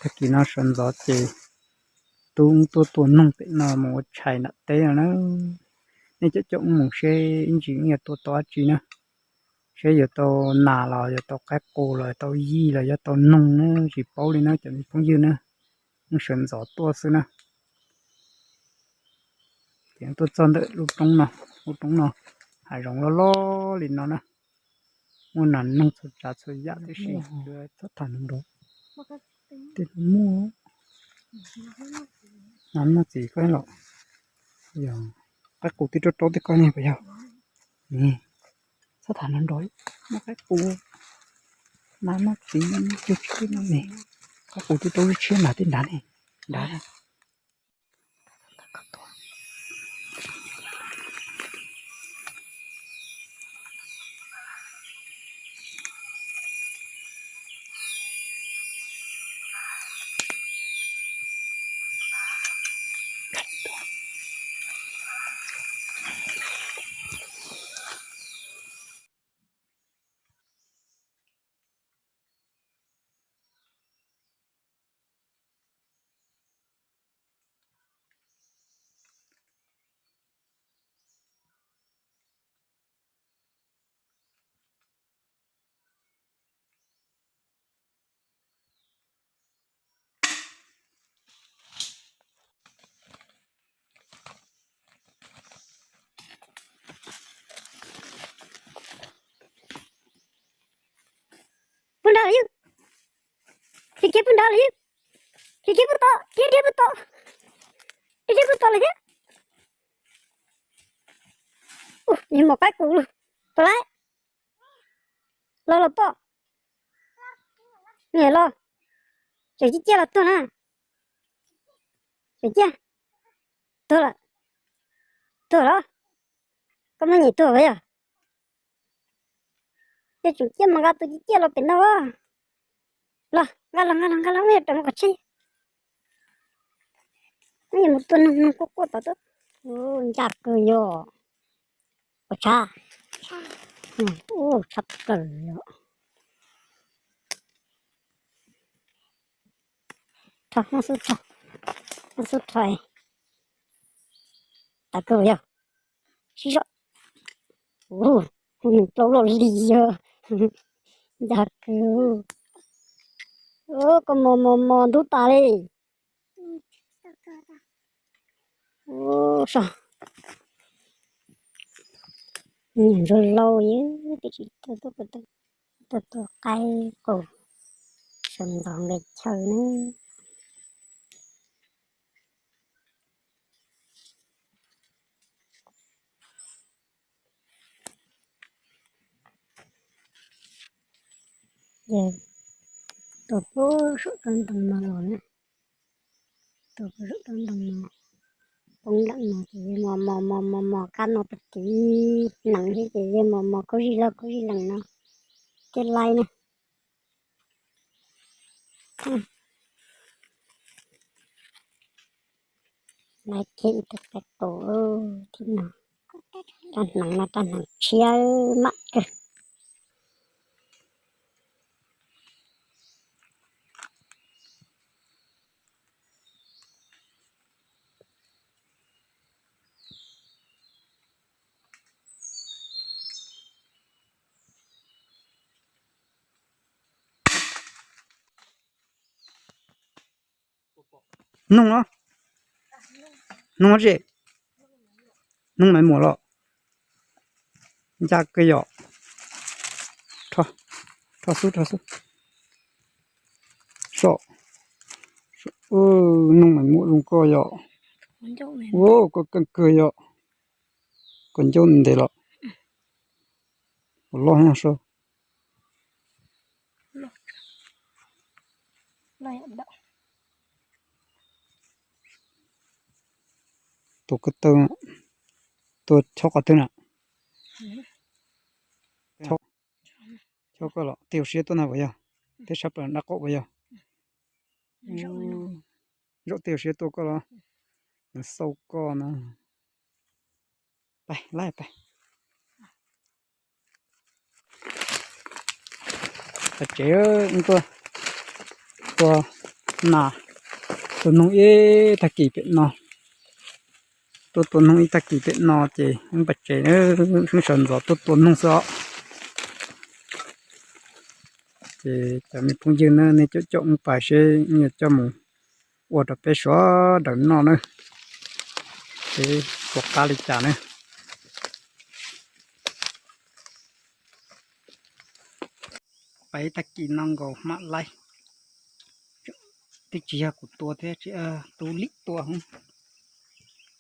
Tag kis no sawv ntxov ces tub tuaj tua noog pem no mus ua tshais nram teb no na. Nej cov coj mus seb ib ntsis yuav tua tau dab tsi na. Seb yuav tau nas los yuav tau qaib qus los yuav tau yij los yuav tau noog na, tsis paub li na cov phooj ywg na. Sawv ntxov tuaj xwb na. Ces tuaj txog ntawm lub roob no, lub roob no hav zoov loj loj li no na. Muaj nas noog txhua tsav txhua yam tib si. Txhob tham nrov, tej no muaj. Nas noj txiv koj los, yog qaib qus twb raub raub tej koj ne puas yog? Txhob tham nrov nrov, muaj qaib qus, nas noj txiv, tshiab tshiab no ne. Qaib qus twb raub tshiab nas tej nrad ne, nrad. Pw nrad lawm yog, khiav khiav pw nrad lawm yog, khiav khiav pw tod, khiav khiav pw tod, khiav khiav pw tod lawm thiab. Ua, nws mos qaib qus lawm, pom lawm. Los los pom. Niam los, tseem ciaj ciaj los tuag na. Tseem ciaj, tuag lawm, tuag los. Koj muaj nyem tuag puas yog? Tej tseem ciaj mas nqa tus ciaj ciaj los pem no. Los nqa los nqa los nqa los, muab yog raws mus qhov tsheb. Muab yog mus tua noog, noog quaj quaj tod tuaj. Ncaj kawg yog. Ua tshab, ua tshab plaws yog. Rho, muab xub rho, muab xub rho. Tawv kawg yog. Sib zog. Hu nws plaub loj li yog. Ncaj kawg. Koj mos mos mos ntub tas li. Ntsuag laus yog twb tsis tuaj, tuaj tua qaib qus, sawv ntxov nqes chaw na. Ces tua puag saum roob ntoo no los na, tua puag saum roob ntoo no, poob nram no ces yeej mos mos mos mos mos kab no pag tid, nees thiab ces yeej mos mos khaub zig loj khaub zig lees no, tej laib na. Laib kiag ib tug qaib qus thiab no. Rab hneev no rab hneev tshiab mam kawg. Noog os, noog os, noog maiv muam los. Ncaj kawg yom. Rho xub, rho xub. Noog maiv muam zoo koj yom. Ua koj keej kawg yom. Koj ncauj ntev los. Puas loj nyob saib. Tua koj tau, tua chob qhov twg na? Chob koj los tej hauv siab tuaj na puas yog? Thiab sab plaws dab qaum puas yog? Zaum tej hauv siab tuaj koj los, nws xauj koj na. Pais, laib pais. Pais tsev, tuaj, tuaj na, tua noog ib tag kis pem no, tuaj tua noog ib tag kis pem no ces wb pais tsev, wb sawv ntxov tuaj tua noog xwb os. Ces cov me phooj ywg na, nej caum caum wb pais seb wb yuav coj mus ua rau peb sawv daws noj na, seb puas qab li cas na. Pais ib tag kis no nkaus mam laib, twb tsis yog kuv tua thiab, tub lim tua.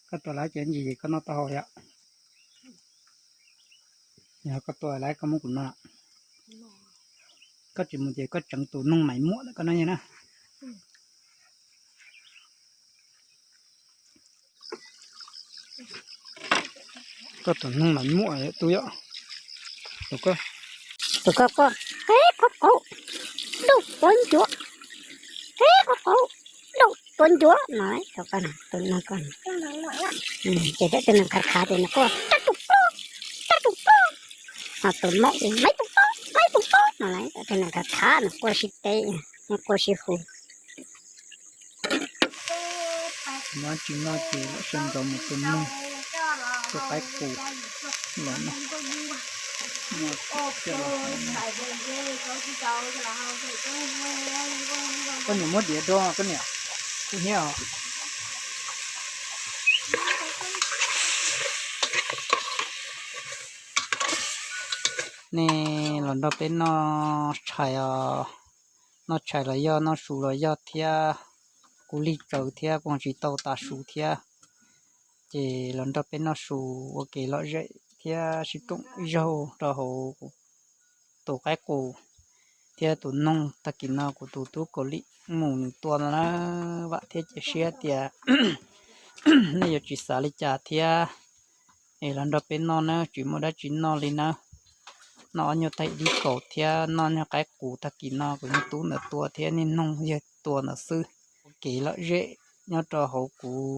Koj tua lawm ces ntsis koj noj taub hau yom. Yog koj tua lawm koj muab kuv noj. Koj tsis mus ces koj tseev tus noog maiv muaj ntawm koj no na. Koj tus noog maiv muaj yom tub yom. Tus koj, tus koj quaj qeb qhob qaub, dauj tuav ncuav, qeb qhob qaub, dauj tuav ncuav no. Tus koj, tus noog koj, ces tej neeg khav khav ces nws quaj rab tus pob, rab tus pob. Ho tus maum maiv tus pob, maiv tus pob no. Tej neeg khav khav nws quaj sib teb, nws quaj sib hu. Muab tsis noj ces lam sawv ntxov mus tua noog, tua qaib qus los noj. Koj niam muab diav rau koj niam, kuv hnyiab os. Nej los nrog peb noj tshais os, noj tshais los yog noj su los yog thiab. Kuv lig tsawv thiab kuv tsis tau tav su thiab, ces los nrog peb noj su ua kev lom zem thiab sib koom ib zaug rau hauv kuv tus qaib qus thiab tus noog tag kis no kuv tus tub kaus lim mus nws tua no na. Vam thiab cia siab tias nej yuav tsis xav li cas thiab, es los nrog peb noj na, tsis muaj dab tsi noj li na. Noj ob nyuag tag ib dib kaus thiab noj nyuag qaib qus tag kis no kuv niag tub ntawd tua thiab niag noog yawg tua ntawd xwb. Ua kev lom zem nyob rau hauv kuv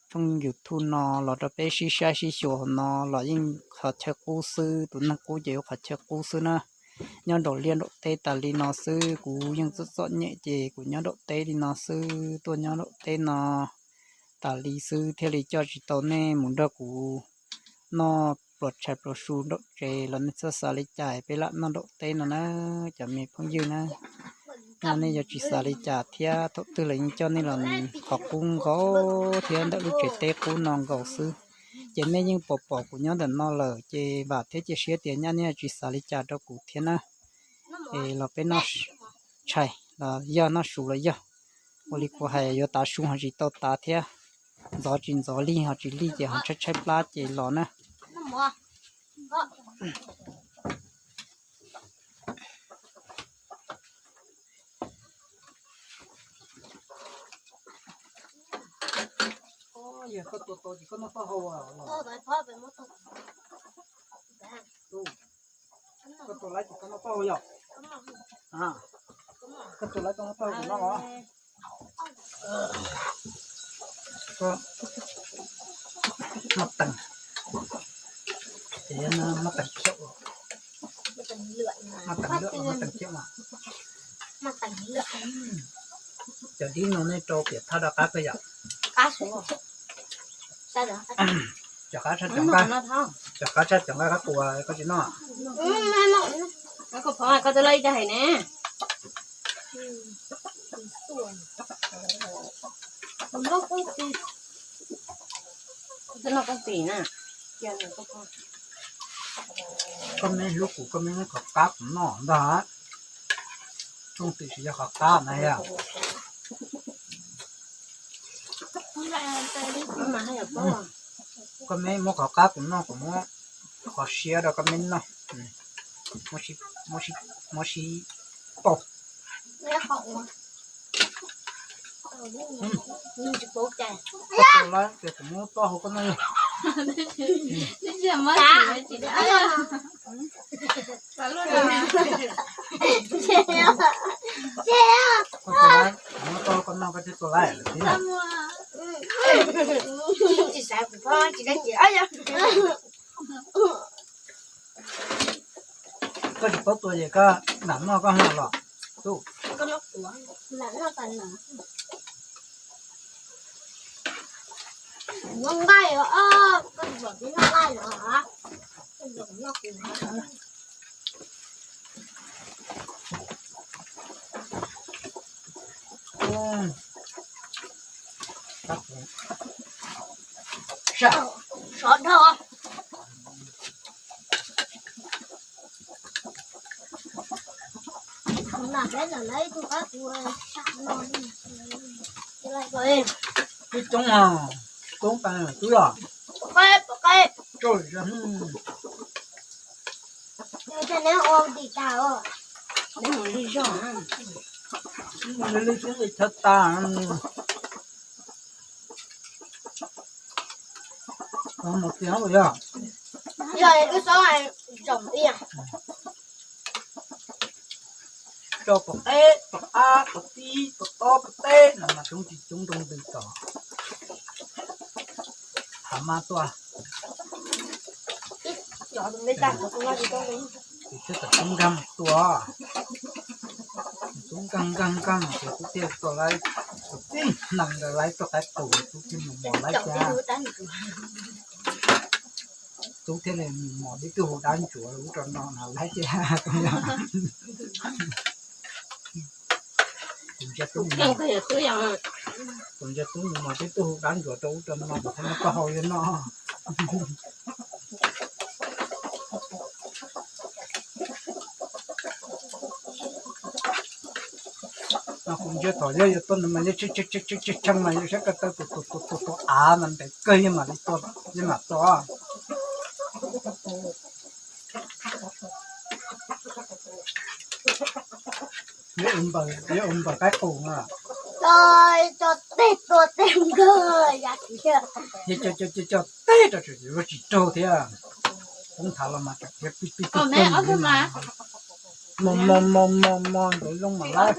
tshooj YouTube no los rau peb sib saib sib xyuas hauv no los yeej qhov chaw qub xwb, tus neeg qub ces ua qhov chaw qub xwb na. Nyob nraum liaj nraum teb tas li no xwb, kuv yeej txom txom nyem ces kuv nyob nraum teb li no xwb, tuaj nyob nraum teb no tas li xwb thiaj li coj tsis tau nej mus nrog kuv noj pluas tshais pluas su nraum tsev los nej txhob xav li cas, peb lam noj nraum teb no na cov me phooj ywg na. No nej yuav tsis xav li cas thiab, thaum twg los yeej coj nej los qhov qub nkaus thiab ntawm lub tsev teb qub no nkaus xwb. Ces nej yeej pom pom kuv nyob ntawm no lawm ces vam thiab cia siab tias nyaj nej yuav tsis xav li cas rau kuv thiab na. Es los peb noj tshais los yog noj su los yog, ua li kuv hais yuav tav su ho tsis tau tav thiab, ntxov tsis ntxov lig ho tsis lig ces ho tshaib tshaib plab ces los na. Yog koj tua tau ces koj noj taub hau. Koj tua lawm ces koj noj taub hau yom. Koj tua lawm koj noj taub hau kuv noj os. Koj noj tees, ces noj tees khiaum, noj tees lwm, noj tees khiaum mas. Cov dib no nej rau piam thaj rau qab koj yom. Cov qab tshaj cov nqaij, cov qab tshaj cov nqaij qab qus koj tsis noj. Koj tus loj ib tag hais ne. Koj me hlub kuv, koj me muab qhov qab kuv noj ntag. Rooj twm tsis yog qhov qab na yog. Koj me muab qhov qab kuv noj, kuv muab qhov siab rau koj me noj. Muab sib pauj. Koj tus lawm ces kuv muab taub hau koj noj. Koj tus lawm, kuv muab taub hau koj noj, koj twb tua lawm lawm tib na. Koj tsis paub tua ces koj lam noj koj hlo los. Tub, koj Lam noj tas no. Noj nqaij os, koj tsis pom peb noj nqaij los? Koj tsis pom noj kuv no. Sov dhau. Kuv lam peb lawm, lawv ib tug qab kuv sam no. Ib coob, coob tas twb los. Pom qe, pom qe. Neb ua tim tas os. Neb mus li zog, li li xwb li thawj tas. Mus tiag yog. Yog twb xob zaum ib yam. Rau pom qeb, pom qab, pom tib, pom tob, pom teb no mas coob tsis coob nroo ntws tom hav mab tuaj. Ces twb tau coob nkag mus tua, coob nkag nkag nkag ces twb thiaj tau lawv, tib hneev ntawd lawv tuaj qaib qus, twb thiaj mus mos lawv cas. Tub thiaj li mus mos tib tug hu dab ntsuav ub rau no na lawv tias. Kuv ntsia tub, kuv ntsia tub mus mos tib tug hu dab ntsuav rau ub rau no, kuv thiaj muab koj hau li no. No kuv ntsia thaum yog yuav tuaj ntawd mas yeej tshee tshee mas yog saib ko taw tus tus tus tus av mas ntev kawg yeej mam li tuaj, yeej mam tuaj. Yuav ua npaws qaib qus na. Coj tej tua tej nkawg, yog coj coj tej rau tseem yuav tsis raug thiab. Poob thav los mas tseem thiab pib pib pib mos mos mos mos ntawd zoo mas lawm.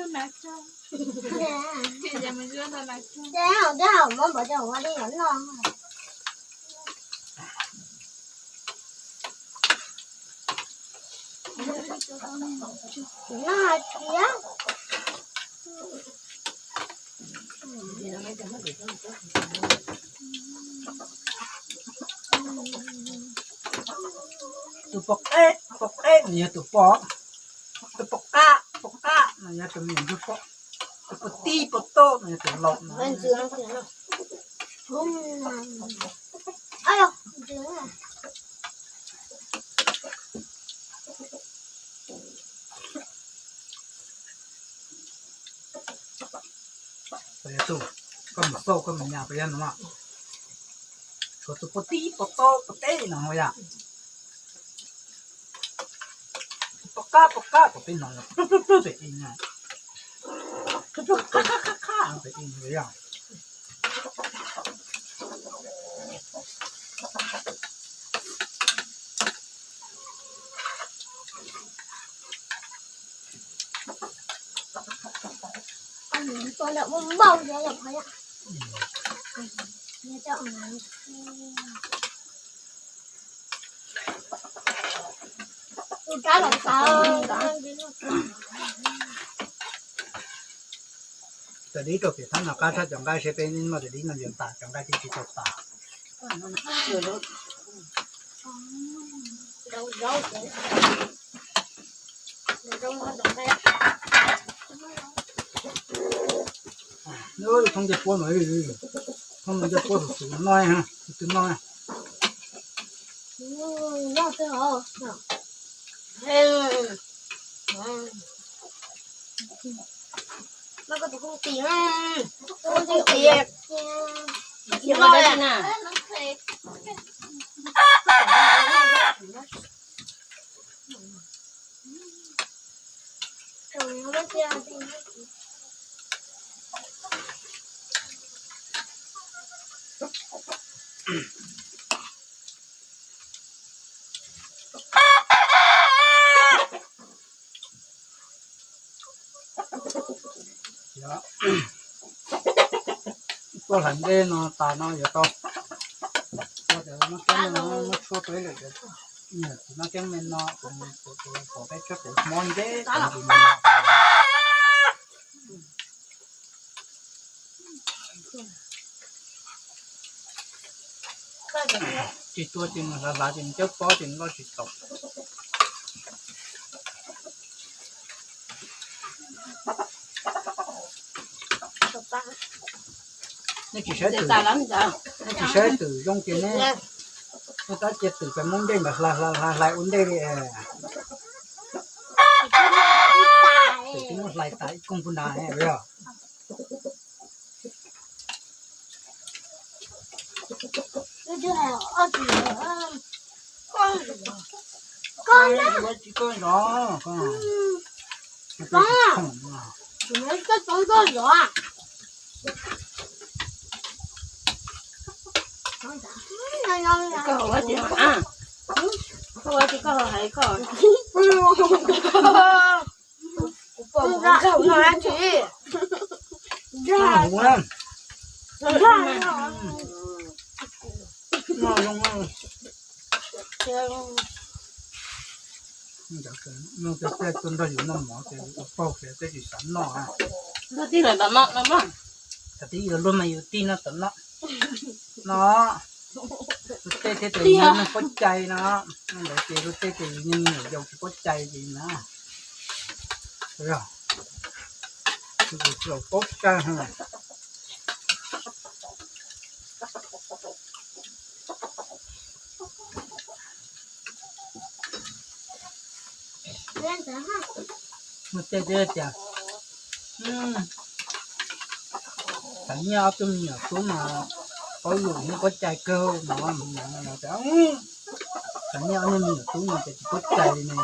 Ces hauv twb hauv mob npaum cas ua li no. Noj hais tias tus pom qeb, pom qeb no yog tus pom, tus pom qab, pom qab no yog tus me nyuam ntsuag pom, tus pom tib pom tob no yog tus laus no. Koj mus xauj koj mus nyas puas yog no, tshuav tus pom tib pom tob pom teb no yom. Pom qab pom qab kom peb hnov plub plub plub pem i no, plub plub qab qab qab qab pem i no yom. Cov dib rau pem thab no qab tshaj cov nqaij seb peb noj cov dib no yuav tas cov nqaij twb tsis tau tas. Thoob ncej puab no, thoob ncej puab xum xum no, tus twg no. Tuaj hlais dej no tas no yuav tau muab tshuaj peb lawm, txiv no keeb me no, peb tshuaj peb mob ntej. Tsis tua ces nws hlav hlav ces nws cawb pob ces nws loj tsis tau. Nej tsis saib twm, nej tsis saib twm zoo ces nej, nej tab cia twm pes muab ntej ntawd hlais hlais hlais hlais ua ntej li. Twm twb muab hlais tas ib koog puag nrad yog. Koj tsis koj zov, koj tsis khoom. Koj ua tsis, koj ua tsis koj hais koj. Noj zoo. Noj tej tej tuaj nrog yus noj mov ces ua paug ces twb tsis xav noj. Luag tij lawm tom no no mas. Thaum twb yus luag mas yus tij no tom no. No, luag tej thiaj tias yus niag pob cai no. Ntawd ces luag tej tias yus niag me nyuam yaus tsis pob cai ces na. Yus tsis paub tsaug. Luag tej twb tias tsam nyiaj ob tug me nyuam tub mas paub lus thiab paub cai kawg no. Tsam nyiaj ob niag me nyuam tub no ces tsis paub cai li ne.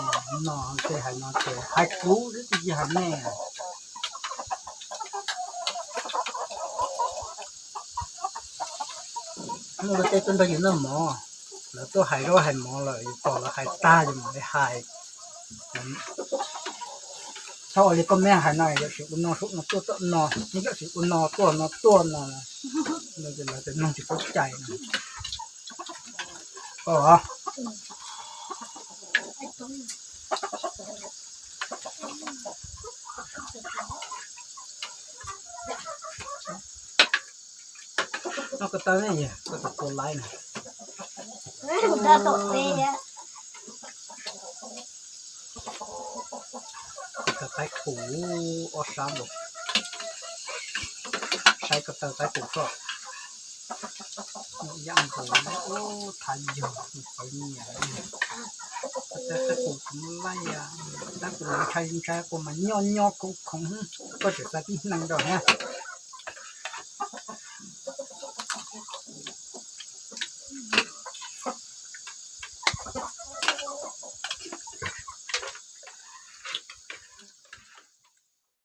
No ces hais no ces hais kuv xwb tsis hais nej. Luag tej tuaj nrog yus noj mov, lawv tuaj hais zaub hais mov lawm yus tos lawv hais tag yus mam li hais. Txhob ua li koj me hais no, yam sim ua no sub no tuaj tom no, yam sim ua no tuaj no tuaj no, lawv tias noog tsis paub cai no. Koj noj ko taw ne, yog koj tus tua laib na. Ko taw qaib qus ob sab nkaus. Saib ko taw qaib qus koj. Nyuam yaj nkaus, thav yog qhov nyiam. Ko taw qaib qus kuv muab laij, tab kuv ntshai ntshai qus mas nyob nyob khoov khoov, koj tseem xav tib hneev rau na.